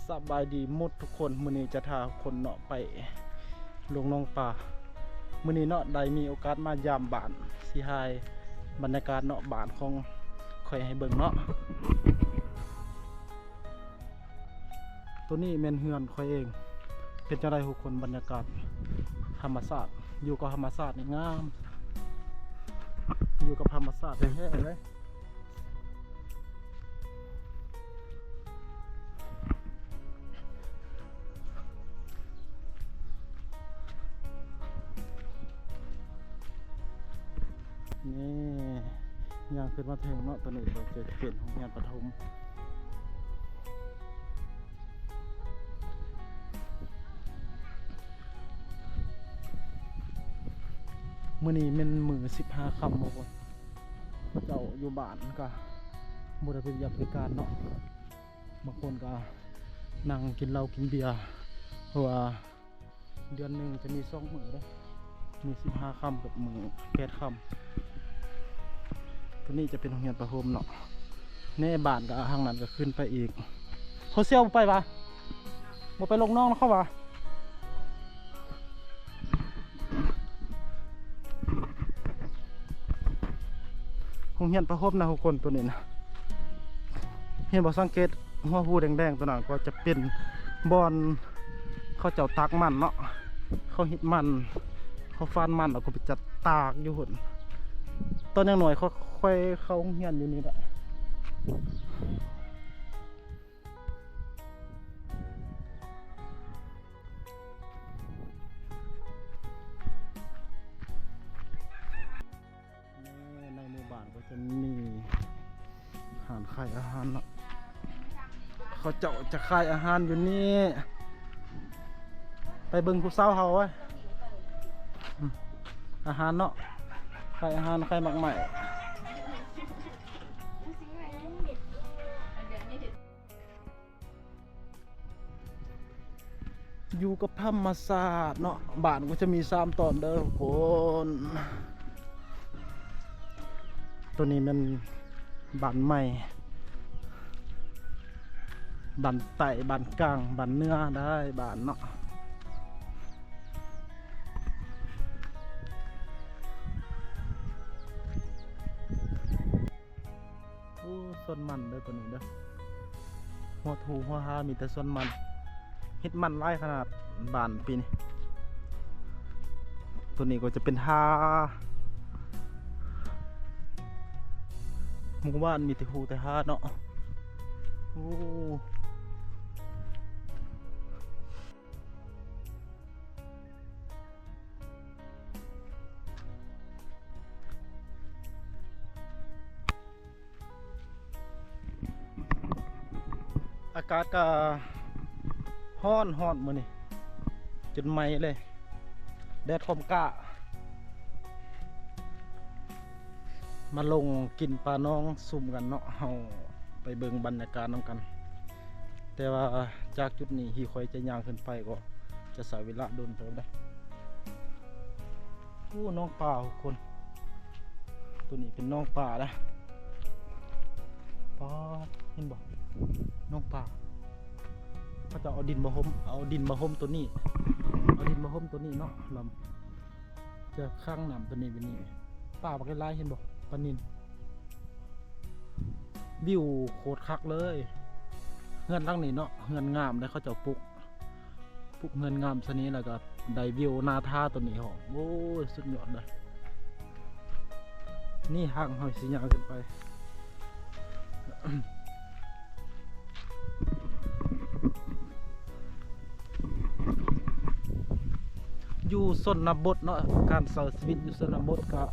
ສະບາຍດີໝົດທຸກຄົນ, ມື້ນີ້ຈະພາທຸກຄົນເນາະໄປລົງໜອງປາ. ມື້ນີ້ເນາະໄດ້ມີໂອກາດມາຢາມບ້ານ, ຊິຖ່າຍບັນຍາກາດເນາະບ້ານຂອງຂ້ອຍໃຫ້ເບິ່ງເນາະ. ໂຕນີ້ແມ່ນເຮືອນຂ້ອຍເອງ. ເປັນຈັ່ງໃດທຸກຄົນ, ບັນຍາກາດທຳມະຊາດ, ຢູ່ກັບທຳມະຊາດນີ້ງາມ, ຢູ່ກັບທຳມະຊາດແທ້ໆເລີຍ. ນີ້ ຍ່າງຂຶ້ນມາເທິງເນາະ, ໂຕນີ້ກໍຈະເປັນໂຮງຮຽນປະຖົມ. ມື້ນີ້ແມ່ນມື້ສິບຫ້າຄ່ຳ ເຂົາເຈົ້າຢູ່ບ້ານກໍບໍ່ໄດ້ໄປວຽກໄປການເນາະ, ບາງຄົນກໍນັ່ງກິນເຫຼົ້າກິນເບຍ ເພາະວ່າເດືອນໜຶ່ງຈະມີສອງມື້ເດ້, ມື້ສິບຫ້າຄ່ຳກັບມື້ແປດຄ່ຳ. ໂຕນີ້ຈະເປັນໂຮງຮຽນປະຖົມເນາະ. ແນ່ ບ້ານກໍທາງນັ້ນກໍຂຶ້ນໄປອີກ. ໂຮເຊວບໍ່ໄປຫວາ? ບໍ່ໄປລົງໜອງນຳເຂົາຫວາ? ໂຮງຮຽນປະຖົມນະທຸກຄົນ, ໂຕນີ້ນະ ເຫັນບໍ່? ສັງເກດຫົວພູແດງໆໂຕນັ້ນ ກໍຈະເປັນບ່ອນເຂົາເຈົ້າຕາກມັນເນາະ, ເຂົາເຮັດມັນ, ເຂົາຟານມັນ ແລ້ວກໍໄປຈັດຕາກຢູ່ພຸ້ນ. ຕອນຍັງນ້ອຍຂ້ອຍເຂົ້າໂຮງຮຽນຢູ່ນີ້ແຫຼະ. ໃນໝູ່ບ້ານກໍຈະມີຮ້ານຂາຍອາຫານເນາະ, ເຂົາເຈົ້າຈະຂາຍອາຫານຢູ່ນີ້. ໄປເບິ່ງຜູ້ສາວເຮົາເວີຍ, ອາຫານເນາະ, ຂາຍອາຫານ, ຂາຍໝາກໄມ້. ຢູ່ກັບທຳມະຊາດເນາະ, ບ້ານກໍຈະມີສາມຕອນເດີທຸກຄົນ. ໂຕນີ້ແມ່ນບ້ານໃໝ່, ບ້ານໃຕ້, ບ້ານກາງ, ບ້ານເໜືອໄດ້, ບ້ານເນາະ. ໂອ້ ສວນມັນເດີໂຕນີ້ເດີ, ຫົວຖູຫົວຫາມີແຕ່ສວນມັນ, ເຮັດມັນຫຼາຍຂະໜາດບ້ານປີນີ້. ໂຕນີ້ກໍຈະເປັນທ່າ, ໝູ່ບ້ານມີແຕ່ພູແຕ່ຫາເນາະ. ໂອ້ ອາກາດກໍຮ້ອນໆ ມື້ນີ້ຈົນໄໝ້ເລີຍ, ແດດຄອມກ້າ. ມາລົງກິນປາໜອງຊຸມກັນເນາະ, ເຮົາໄປເບິ່ງບັນຍາກາດນຳກັນ. ແຕ່ວ່າຈາກຈຸດນີ້ທີ່ຂ້ອຍຈະຍ່າງຂຶ້ນໄປກໍຈະໃຊ້ເວລາດົນເຕີບເດ້. ໂອ້ ໜອງປາທຸກຄົນ, ໂຕນີ້ເປັນໜອງປານະ. ປາດ ເຫັນບໍ່ ໜອງປາ. ເຂົາເຈົ້າເອົາດິນມາຫົ່ມ, ເອົາດິນມາຫົ່ມໂຕນີ້, ເອົາດິນມາຫົ່ມໂຕນີ້ເນາະ, ແລ້ວຈະຂັງນ້ຳໂຕນີ້ໄວ້ນີ້. ປາບັກຫຼາຍໆ ເຫັນບໍ່? ປານິນ. ວິວໂຄດຄັກເລີຍ. ເຮືອນຫຼັງນີ້ເນາະ, ເຮືອນງາມເດ້, ເຂົາເຈົ້າປຸກ ປຸກເຮືອນງາມຊະນີ້ ແລ້ວກໍໄດ້ວິວນາທາໂຕນີ້ພ້ອມ. ໂອ້ຍ ສຸດຍອດເດ້. ນີ້ທາງເຮົາຊິຍ່າງຂຶ້ນໄປ. ຢູ່ຊົນນະບົດເນາະ, ການໃຊ້ຊີວິດຢູ່ຊົນນະບົດກໍ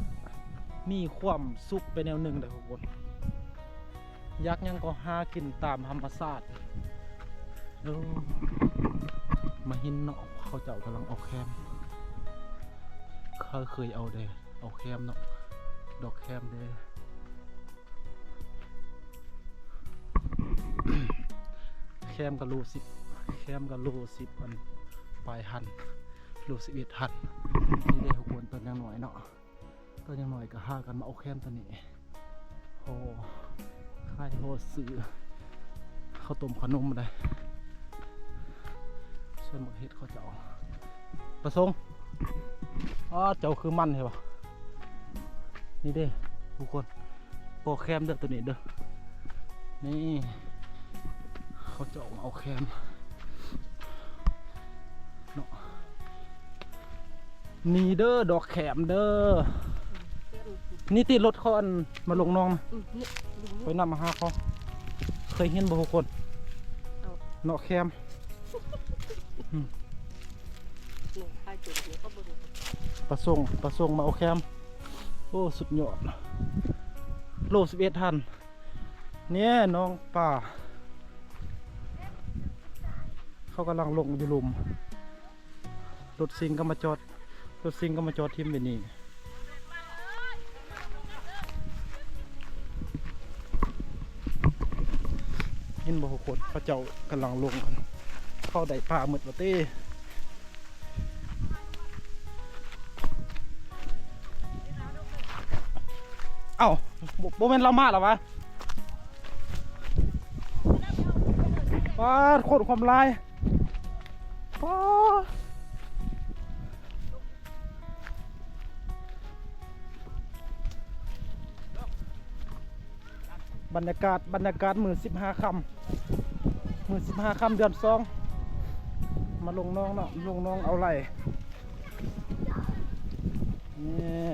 ມີຄວາມສຸກໄປແນວໜຶ່ງເດ້ທຸກຄົນ. ຢາກຫຍັງກໍຫາກິນຕາມທຳມະຊາດ. ໂອ້ ມາເຫັນເນາະ, ເຂົາເຈົ້າກຳລັງເອົາແຄມ. ເຂົາເຄີຍເອົາເດ້, ເອົາແຄມເນາະ, ດອກແຄມເດ້. ແຄມກໍໂລສິບ, ແຄມກໍໂລສິບອັນປາຍຫັ້ນ, ໂລສິບເອັດຫັ້ນ. ນີ້ເດ້ທຸກຄົນ, ຕອນຍັງນ້ອຍເນາະ, ຕອນຍັງນ້ອຍກໍຫາກັນມາເອົາແຄມໂຕນີ້. ພໍຂາຍພໍຊື້ເຂົ້າຕົ້ມເຂົ້າໜົມໄດ້. ໝາກເຫັດເຂົາເຈົ້າ ປາສົງ ອ້າ ເຈົ້າຄືມັນແທ້ວະ. ນີ້ເດ້ທຸກຄົນ ບໍ່ແຄມເດີ ໂຕນີ້ເດີ ນີ້ ເຂົາເຈົ້າເອົາແຄມເນາະ. ນີ້ເດີ ດອກແຄມເດີ ນີ້ຕິ ລົດເຂົາອັນມາລົງໜອງນະ ອືມ ນີ້ ຂ້ອຍນຳມາຫາເຂົາ ເຄີຍເຫັນບໍ່ທຸກຄົນ ເນາະ ແຄມ ອືມ ປາສົງ ປາສົງມາເອົາແຄມ ໂອ້ ສຸດຍອດ ໂລສິບເອັດຫັ້ນ. ນີ້ໜອງປາ ເຂົາກຳລັງລົງຢູ່ລຸ່ມ ລົດຊິງກໍມາຈອດ ລົດຊິງກໍມາຈອດຖິ້ມໄວ້ນີ້. ເຫັນບໍ່ທຸກຄົນ ເຂົາເຈົ້າກຳລັງລົງ ເຂົາໄດ້ປາໝົດແລ້ວຕິ. ເອົ້າ ບໍ່ ບໍ່ແມ່ນລາວມາແລ້ວຫວາ? ປາດ ຄົນຄວາມຫຼາຍ ປາດ. ບັນຍາກາດ ບັນຍາກາດມື້ສິບຫ້າຄ່ຳ ມື້ສິບຫ້າຄ່ຳເດືອນສອງ ມາລົງໜອງເນາະ ລົງໜອງເອົາໄຫຼ. ນີ້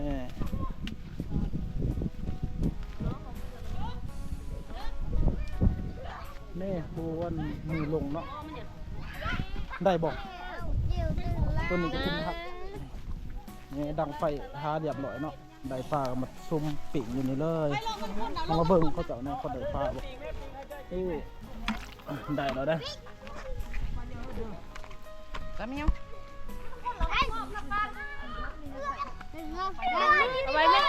ນີ້ຜູ້ອັນມືລົງເນາະ ໄດ້ບໍ່? ຕົວນີ້ກໍເປັນຮັກ ນີ້ດັງໄຟຫາຮຽບຮ້ອຍເນາະ ໄດ້ປາກໍມາຊຸມປີ້ງຢູ່ນີ້ເລີຍ. ເຮົາມາເບິ່ງເຂົາເຈົ້າແດ່ ເຂົາໄດ້ປາບໍ່? ເອີ ໄດ້ແລ້ວເດ້. ກະມີຫຍັງ? ເອົາໄວ້ແມ່.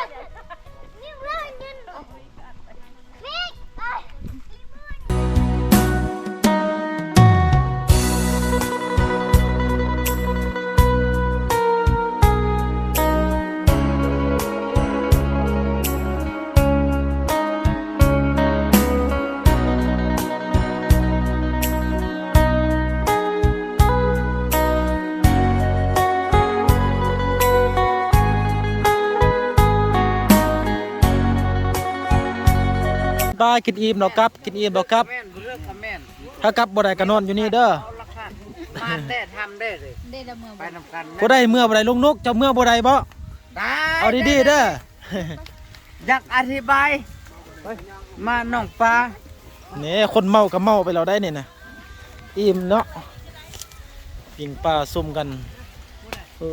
ໄປ ກິນອີ່ມແລ້ວກັບ ກິນອີ່ມແລ້ວກັບ. ແມ່ນ ຜູ້ເລືອກກໍແມ່ນ ຖ້າກັບບໍ່ໄດ້ກໍນອນຢູ່ນີ້ເດີ. ເອົາລະຄັນ ມາແຕ່ທຳເດ້ ໄດ້ລະເມືອ ໄປນຳກັນ. ຜູ້ໃດເມືອບໍ່ໄດ້ ລຸງນົກ ເຈົ້າເມືອບໍ່ໄດ້ບໍ? ໄດ້ ເອົາດີໆເດີ. ຢາກອະທິບາຍ ມາໜອງປາ. ນີ້ ຄົນເມົາກໍເມົາໄປແລ້ວໄດ໋ນີ້ນະ. ອີ່ມເນາະ ປີ້ງປາຊຸມກັນ. ເອີ